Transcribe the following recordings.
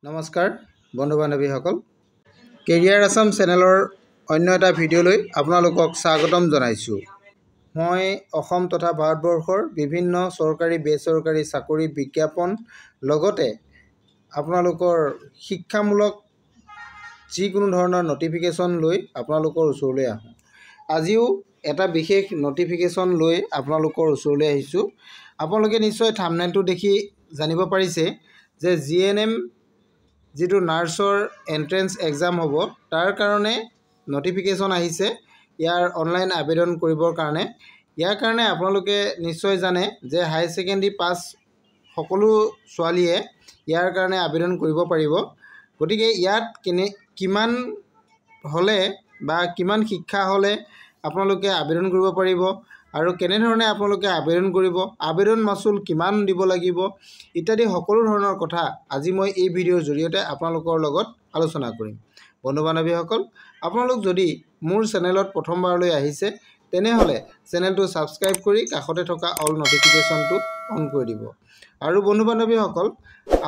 নমস্কাৰ বন্ধু বান্ধৱীসকল, কেৰিয়াৰ আছাম চেনেলৰ অন্য এটা ভিডিঅ'লৈ আপোনালোকক স্বাগতম জনাইছোঁ। মই অসম তথা ভাৰতবৰ্ষৰ বিভিন্ন চৰকাৰী বেচৰকাৰী চাকৰি বিজ্ঞাপন, লগতে আপোনালোকৰ শিক্ষামূলক যিকোনো ধৰণৰ ন'টিফিকেশ্যন লৈ আপোনালোকৰ ওচৰলৈ আহোঁ। আজিও এটা বিশেষ ন'টিফিকেশ্যন লৈ আপোনালোকৰ ওচৰলৈ আহিছোঁ। আপোনালোকে নিশ্চয় থাম্বনেইলটো দেখি জানিব পাৰিছে যে জিএনএম যিটো নাৰ্ছৰ এণ্ট্ৰেঞ্চ এক্সাম হ'ব, তাৰ কাৰণে ন'টিফিকেশ্যন আহিছে ইয়াৰ অনলাইন আবেদন কৰিবৰ কাৰণে। ইয়াৰ কাৰণে আপোনালোকে নিশ্চয় জানে যে হায়াৰ ছেকেণ্ডেৰী পাছ সকলো ছোৱালীয়ে ইয়াৰ কাৰণে আবেদন কৰিব পাৰিব। গতিকে ইয়াত কেনে কিমান হ'লে বা কিমান শিক্ষা হ'লে আপোনালোকে আবেদন কৰিব পাৰিব আৰু কেনেধৰণে আপোনালোকে আবেদন কৰিব, আবেদন মাচুল কিমান দিব লাগিব ইত্যাদি সকলো ধৰণৰ কথা আজি মই এই ভিডিঅ'ৰ জৰিয়তে আপোনালোকৰ লগত আলোচনা কৰিম। বন্ধু বান্ধৱীসকল, আপোনালোক যদি মোৰ চেনেলত প্ৰথমবাৰলৈ আহিছে, তেনেহ'লে চেনেলটো ছাবস্ক্ৰাইব কৰি কাষতে থকা অল ন'টিফিকেশ্যনটো অন কৰি দিব। আৰু বন্ধু বান্ধৱীসকল,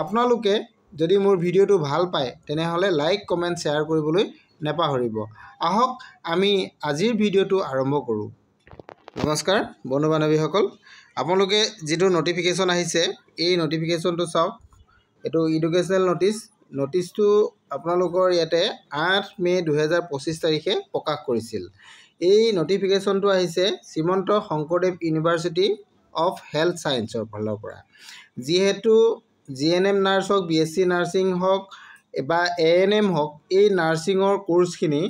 আপোনালোকে যদি মোৰ ভিডিঅ'টো ভাল পায়, তেনেহ'লে লাইক, কমেণ্ট, শ্বেয়াৰ কৰিবলৈ নাপাহৰিব। আহক, আমি আজিৰ ভিডিঅ'টো আৰম্ভ কৰোঁ। নমস্কাৰ বন্ধু বান্ধৱীসকল, আপোনালোকে যিটো ন'টিফিকেশ্যন আহিছে, এই ন'টিফিকেশ্যনটো চাওক। এইটো এডুকেশ্যনেল ন'টিছ। ন'টিছটো আপোনালোকৰ ইয়াতে 8 মে' 2025 তাৰিখে প্ৰকাশ কৰিছিল। এই ন'টিফিকেশ্যনটো আহিছে Srimanta Sankardev university of health ছায়েন্সৰ ফালৰ পৰা। যিহেতু জিএনএম নাৰ্ছ হওক, বিএছচি নাৰ্ছিং হওক বা এএনএম হওক, এই নাৰ্ছিঙৰ কোৰ্চখিনি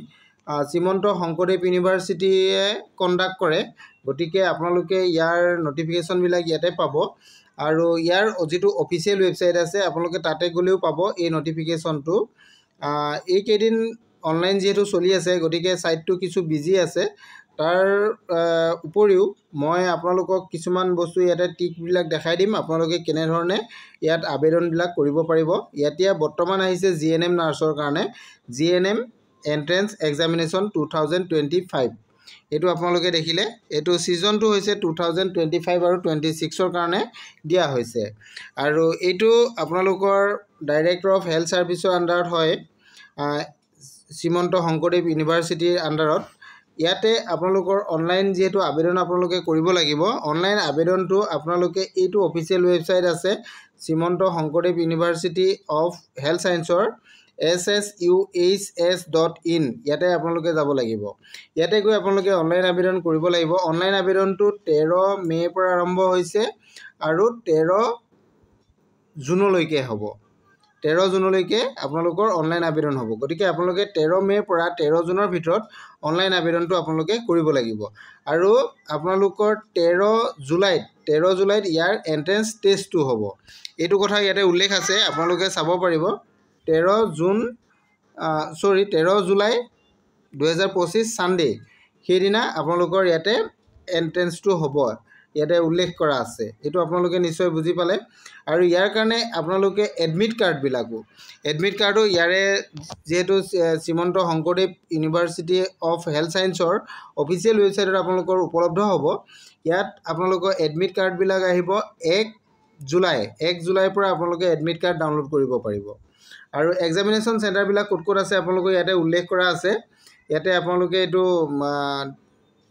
শ্ৰীমন্ত শংকৰদেৱ ইউনিভাৰ্চিটিয়ে কণ্ডাক্ট কৰে। গতিকে আপোনালোকে ইয়াৰ ন'টিফিকেশ্যনবিলাক ইয়াতে পাব আৰু ইয়াৰ যিটো অফিচিয়েল ৱেবছাইট আছে, আপোনালোকে তাতে গ'লেও পাব এই ন'টিফিকেশ্যনটো। এইকেইদিন অনলাইন যিহেতু চলি আছে, গতিকে ছাইটটো কিছু বিজি আছে। তাৰ উপৰিও মই আপোনালোকক কিছুমান বস্তু ইয়াতে ট্ৰিকবিলাক দেখাই দিম, আপোনালোকে কেনেধৰণে ইয়াত আবেদনবিলাক কৰিব পাৰিব। এতিয়া বৰ্তমান আহিছে জিএনএম নাৰ্ছৰ কাৰণে, GNM entrance examination 2025। এইটো আপোনালোকে দেখিলে। এইটো ছিজনটো হৈছে 2025 আৰু 26ৰ কাৰণে দিয়া হৈছে আৰু এইটো আপোনালোকৰ ডাইৰেক্টৰ অফ হেল্থ ছাৰ্ভিচৰ আণ্ডাৰত হয়, শ্ৰীমন্ত শংকৰদেৱ ইউনিভাৰ্চিটিৰ আণ্ডাৰত। ইয়াতে আপোনালোকৰ অনলাইন যিহেতু আবেদন আপোনালোকে কৰিব লাগিব, অনলাইন আবেদনটো আপোনালোকে এইটো অফিচিয়েল ৱেবছাইট আছে Srimanta Sankardev university of health ছায়েন্সৰ, ssuhs.in, ইয়াতে আপোনালোকে যাব লাগিব। ইয়াতে গৈ আপোনালোকে অনলাইন আবেদন কৰিব লাগিব। অনলাইন আবেদনটো 13 মে'ৰ পৰা আৰম্ভ হৈছে আৰু 13 জুনলৈকে হ'ব। 13 জুনলৈকে আপোনালোকৰ অনলাইন আবেদন হ'ব। গতিকে আপোনালোকে 13 মে'ৰ পৰা 13 জুনৰ ভিতৰত অনলাইন আবেদনটো আপোনালোকে কৰিব লাগিব আৰু আপোনালোকৰ 13 জুলাইত ইয়াৰ এণ্ট্ৰেঞ্চ টেষ্টটো হ'ব। এইটো কথা ইয়াতে উল্লেখ আছে, আপোনালোকে চাব পাৰিব। 13 জুন, চৰি, 13 জুলাই 2025 ছানডে, সেইদিনা আপোনালোকৰ ইয়াতে এণ্ট্ৰেঞ্চটো হ'ব, ইয়াতে উল্লেখ কৰা আছে। এইটো আপোনালোকে নিশ্চয় বুজি পালে। আৰু ইয়াৰ কাৰণে আপোনালোকে এডমিট কাৰ্ডো ইয়াৰে যিহেতু Srimanta Sankardev university of health ছায়েন্সৰ অফিচিয়েল ৱেবছাইটত আপোনালোকৰ উপলব্ধ হ'ব। ইয়াত আপোনালোকৰ এডমিট কাৰ্ডবিলাক আহিব 1 জুলাই। 1 জুলাইৰ পৰা আপোনালোকে এডমিট কাৰ্ড ডাউনলোড কৰিব পাৰিব। আৰু এক্সামিনেশ্যন চেণ্টাৰবিলাক ক'ত ক'ত আছে, আপোনালোকৰ ইয়াতে উল্লেখ কৰা আছে। ইয়াতে আপোনালোকে এইটো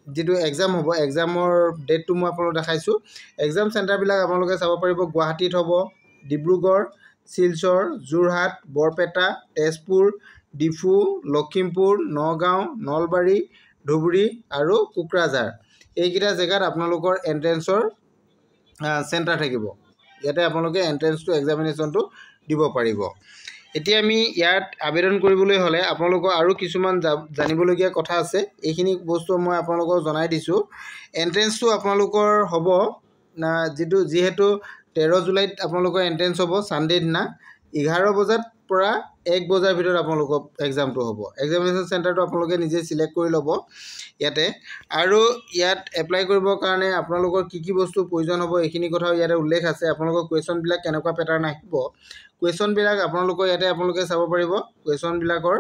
যিটো এক্সাম হ'ব, এক্সামৰ ডেটটো মই আপোনালোকক দেখাইছোঁ। এক্সাম চেণ্টাৰবিলাক আপোনালোকে চাব পাৰিব। গুৱাহাটীত হ'ব, ডিব্ৰুগড়, শিলচৰ, যোৰহাট, বৰপেটা, তেজপুৰ, ডিফু, লখিমপুৰ, নগাঁও, নলবাৰী, ধুবুৰী আৰু কোকৰাঝাৰ। এইকেইটা জেগাত আপোনালোকৰ এণ্ট্ৰেঞ্চৰ চেণ্টাৰ থাকিব। ইয়াতে আপোনালোকে এণ্ট্ৰেঞ্চটো এক্সামিনেশ্যনটো দিব পাৰিব। এতিয়া আমি ইয়াত আবেদন কৰিবলৈ হ'লে আপোনালোকৰ আৰু কিছুমান জানিবলগীয়া কথা আছে। এইখিনি বস্তু মই আপোনালোকক জনাই দিছোঁ। এণ্ট্ৰেঞ্চটো আপোনালোকৰ হ'ব যিহেতু 13 জুলাইত আপোনালোকৰ এণ্ট্ৰেঞ্চ হ'ব, ছানডে দিনা 11 বজাত পৰা 1 বজাৰ ভিতৰত আপোনালোকৰ এক্সামটো হ'ব। এক্সামিনেশ্যন চেণ্টাৰটো আপোনালোকে নিজে চিলেক্ট কৰি ল'ব ইয়াতে। আৰু ইয়াত এপ্লাই কৰিবৰ কাৰণে আপোনালোকৰ কি কি বস্তুৰ প্ৰয়োজন হ'ব, এইখিনি কথাও ইয়াতে উল্লেখ আছে। আপোনালোকৰ কুৱেশ্যনবিলাক কেনেকুৱা পেটাৰ্ণ আহিব, কুৱেশ্যনবিলাক আপোনালোকৰ ইয়াতে আপোনালোকে চাব পাৰিব। কুৱেশ্যনবিলাকৰ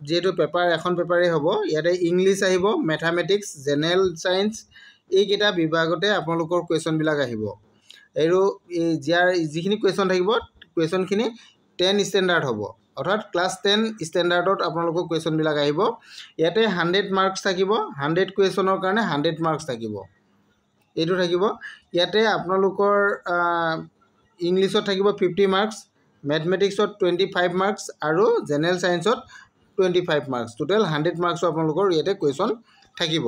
যিহেতু পেপাৰ এখন পেপাৰেই হ'ব, ইয়াতে ইংলিছ আহিব, মেথামেটিক্স, জেনেৰেল ছায়েন্স, এইকেইটা বিভাগতে আপোনালোকৰ কুৱেশ্যনবিলাক আহিব। আৰু এই যিখিনি কুৱেশ্যন থাকিব, কুৱেশ্যনখিনি 10 ষ্টেণ্ডাৰ্ড হ'ব, অৰ্থাৎ ক্লাছ 10 ষ্টেণ্ডাৰ্ডত আপোনালোকৰ কুৱেশ্যনবিলাক আহিব। ইয়াতে 100 মাৰ্কছ থাকিব, 100 কুৱেশ্যনৰ কাৰণে 100 মাৰ্কছ থাকিব, এইটো থাকিব। ইয়াতে আপোনালোকৰ ইংলিছত থাকিব 50 মাৰ্কছ, মেথমেটিক্সত 25 মাৰ্কছ আৰু জেনেৰেল ছায়েন্সত 25 মাৰ্কছ। টোটেল 100 মাৰ্কছৰ আপোনালোকৰ ইয়াতে কুৱেশ্যন থাকিব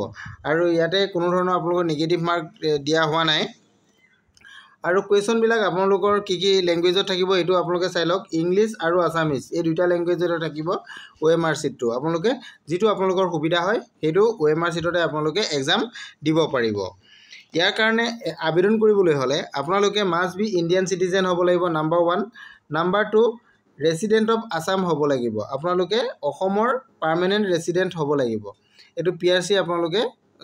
আৰু ইয়াতে কোনো ধৰণৰ আপোনালোকৰ নিগেটিভ মাৰ্ক দিয়া হোৱা নাই। আৰু কুৱেশ্যনবিলাক আপোনালোকৰ কি কি লেংগুৱেজত থাকিব এইটো আপোনালোকে চাই লওক। ইংলিছ আৰু আছামিজ এই দুটা লেংগুৱেজতে থাকিব OMR শ্বীটটো। আপোনালোকে যিটো আপোনালোকৰ সুবিধা হয় সেইটো OMR শ্বীটতে আপোনালোকে এক্সাম দিব পাৰিব। ইয়াৰ কাৰণে আবেদন কৰিবলৈ হ'লে আপোনালোকে মাষ্ট বি ইণ্ডিয়ান চিটিজেন হ'ব লাগিব, number 1। Number 2, resident of Assam হ'ব লাগিব, আপোনালোকে অসমৰ পাৰ্মানেণ্ট ৰেচিডেণ্ট হ'ব লাগিব। এইটো PRC আপোনালোকে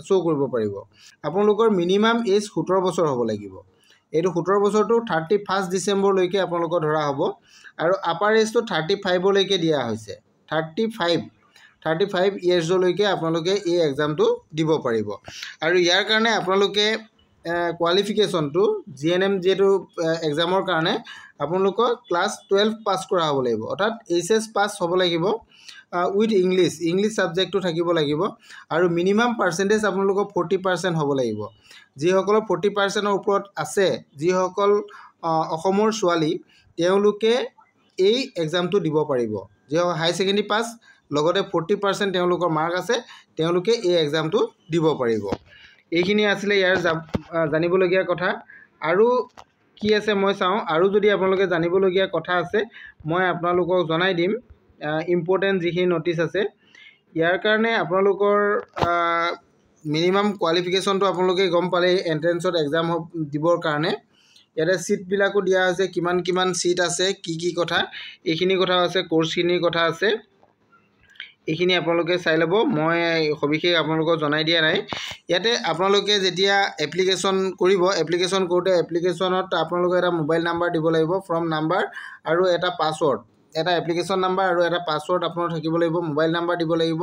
শ্ব' কৰিব পাৰিব। আপোনালোকৰ মিনিমাম এজ 17 বছৰ হ'ব লাগিব। এইটো 17 বছৰটো 31 ডিচেম্বৰলৈকে আপোনালোকৰ ধৰা হ'ব আৰু আপাৰ এজটো 35লৈকে দিয়া হৈছে। 35 ইয়েৰ্ছলৈকে আপোনালোকে এই এক্সামটো দিব পাৰিব। আৰু ইয়াৰ কাৰণে আপোনালোকে কোৱালিফিকেশ্যনটো GNM যিহেতু এক্সামৰ কাৰণে আপোনালোকৰ ক্লাছ 12 পাছ কৰা হ'ব লাগিব, অৰ্থাৎ HS পাছ হ'ব লাগিব উইথ ইংলিছ, ইংলিছ ছাবজেক্টটো থাকিব লাগিব আৰু মিনিমাম পাৰ্চেণ্টেজ আপোনালোকৰ 40% হ'ব লাগিব। যিসকলৰ 40%ৰ ওপৰত আছে, যিসকল অসমৰ ছোৱালী, তেওঁলোকে এই এক্সামটো দিব পাৰিব। যিসকল হাই ছেকেণ্ডেৰী পাছ লগতে 40% তেওঁলোকৰ মাৰ্ক আছে, তেওঁলোকে এই এক্সামটো দিব পাৰিব। এইখিনি আছিলে ইয়াৰ জানিবলগীয়া কথা। আৰু কি আছে মই চাওঁ, আৰু যদি আপোনালোকে জানিবলগীয়া কথা আছে মই আপোনালোকক জনাই দিম। ইম্পৰ্টেণ্ট যিখিনি ন'টিছ আছে ইয়াৰ কাৰণে আপোনালোকৰ মিনিমাম কোৱালিফিকেশ্যনটো আপোনালোকে গম পালেই এণ্ট্ৰেঞ্চত এক্সাম দিবৰ কাৰণে। ইয়াতে ছিটবিলাকো দিয়া হৈছে, কিমান কিমান ছিট আছে, কি কি কথা, এইখিনি কথাও আছে, কোৰ্চখিনিৰ কথা আছে, এইখিনি আপোনালোকে চাই ল'ব। মই সবিশেষ আপোনালোকক জনাই দিয়া নাই। ইয়াতে আপোনালোকে যেতিয়া এপ্লিকেশ্যন কৰিব, এপ্লিকেশ্যন কৰোঁতে এপ্লিকেশ্যনত আপোনালোকে এটা মোবাইল নাম্বাৰ দিব লাগিব, ফৰ্ম নাম্বাৰ আৰু এটা পাছৱৰ্ড, এটা এপ্লিকেশ্যন নাম্বাৰ আৰু এটা পাছৱৰ্ড আপোনাৰ থাকিব লাগিব, মোবাইল নাম্বাৰ দিব লাগিব।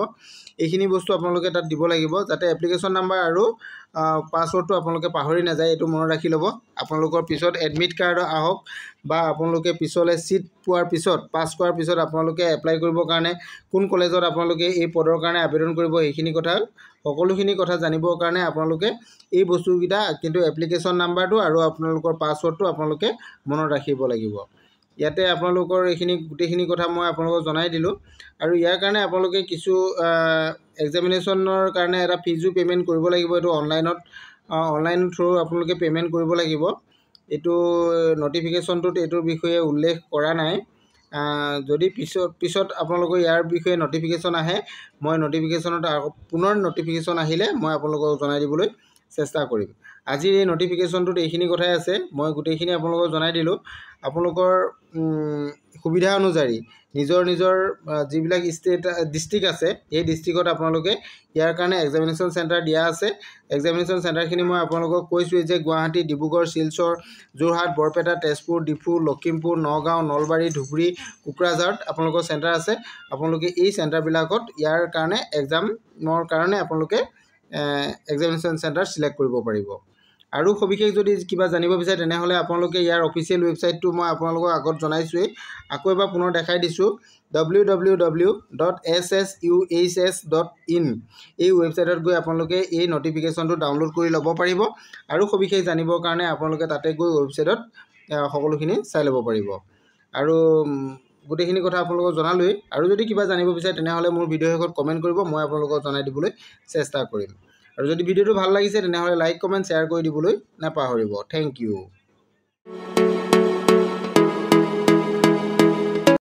এইখিনি বস্তু আপোনালোকে তাত দিব লাগিব যাতে এপ্লিকেশ্যন নাম্বাৰ আৰু পাছৱৰ্ডটো আপোনালোকে পাহৰি নাযায়, এইটো মনত ৰাখি ল'ব। আপোনালোকৰ পিছত এডমিট কাৰ্ড আহক বা আপোনালোকে পিছলৈ ছিট পোৱাৰ পিছত, পাছ কৰাৰ পিছত আপোনালোকে এপ্লাই কৰিবৰ কাৰণে কোন কলেজত আপোনালোকে এই পদৰ কাৰণে আবেদন কৰিব, সেইখিনি কথা, সকলোখিনি কথা জানিবৰ কাৰণে আপোনালোকে এই বস্তুকেইটা কিন্তু এপ্লিকেশ্যন নাম্বাৰটো আৰু আপোনালোকৰ পাছৱৰ্ডটো আপোনালোকে মনত ৰাখিব লাগিব। ইয়াতে আপোনালোকৰ এইখিনি গোটেইখিনি কথা মই আপোনালোকক জনাই দিলোঁ। আৰু ইয়াৰ কাৰণে আপোনালোকে কিছু এক্সামিনেশ্যনৰ কাৰণে এটা ফিজো পে'মেণ্ট কৰিব লাগিব। এইটো অনলাইন থ্ৰু আপোনালোকে পে'মেণ্ট কৰিব লাগিব। এইটো নটিফিকেশ্যনটোত এইটোৰ বিষয়ে উল্লেখ কৰা নাই। যদি পিছত আপোনালোকৰ ইয়াৰ বিষয়ে নটিফিকেশ্যন আহে, মই নটিফিকেশ্যনত পুনৰ নটিফিকেশ্যন আহিলে মই আপোনালোকক জনাই দিবলৈ চেষ্টা কৰিম। আজিৰ এই নটিফিকেশ্যনটোত এইখিনি কথাই আছে, মই গোটেইখিনি আপোনালোকক জনাই দিলোঁ। আপোনালোকৰ সুবিধা অনুযায়ী নিজৰ নিজৰ যিবিলাক ষ্টেট ডিষ্ট্ৰিক্ট আছে, সেই ডিষ্ট্ৰিক্টত আপোনালোকে ইয়াৰ কাৰণে এক্সামিনেশ্যন চেণ্টাৰ দিয়া আছে। এক্সামিনেশ্যন চেণ্টাৰখিনি মই আপোনালোকক কৈছোঁৱেই যে গুৱাহাটী, ডিব্ৰুগড়, শিলচৰ, যোৰহাট, বৰপেটা, তেজপুৰ, ডিফু, লখিমপুৰ, নগাঁও, নলবাৰী, ধুবুৰী, কোকৰাঝাৰত আপোনালোকৰ চেণ্টাৰ আছে। আপোনালোকে এই চেণ্টাৰবিলাকত ইয়াৰ কাৰণে এক্সামৰ কাৰণে আপোনালোকে এক্সামিনেশ্যন চেণ্টাৰ চিলেক্ট কৰিব পাৰিব। আৰু সবিশেষ যদি কিবা জানিব বিচাৰে তেনেহ'লে আপোনালোকে ইয়াৰ অফিচিয়েল ৱেবছাইটটো মই আপোনালোকক আগত জনাইছোঁৱেই, আকৌ এবাৰ পুনৰ দেখাই দিছোঁ, www.ssuhs.in এই ৱেবছাইটত গৈ আপোনালোকে এই নটিফিকেশ্যনটো ডাউনলোড কৰি ল'ব পাৰিব। আৰু সবিশেষ জানিবৰ কাৰণে আপোনালোকে তাতে গৈ ৱেবছাইটত সকলোখিনি চাই ল'ব পাৰিব। আৰু গোটেইখিনি কথা আপোনালোকক জনালোৱেই। আৰু যদি কিবা জানিব বিচাৰে তেনেহ'লে মোৰ ভিডিঅ' শেষত কমেণ্ট কৰিব, মই আপোনালোকক জনাই দিবলৈ চেষ্টা কৰিম। আৰু যদি ভিডিঅ'টো ভাল লাগিছে তেনেহ'লে লাইক, কমেণ্ট, শ্বেয়াৰ কৰি দিবলৈ নাপাহৰিব। Thank you.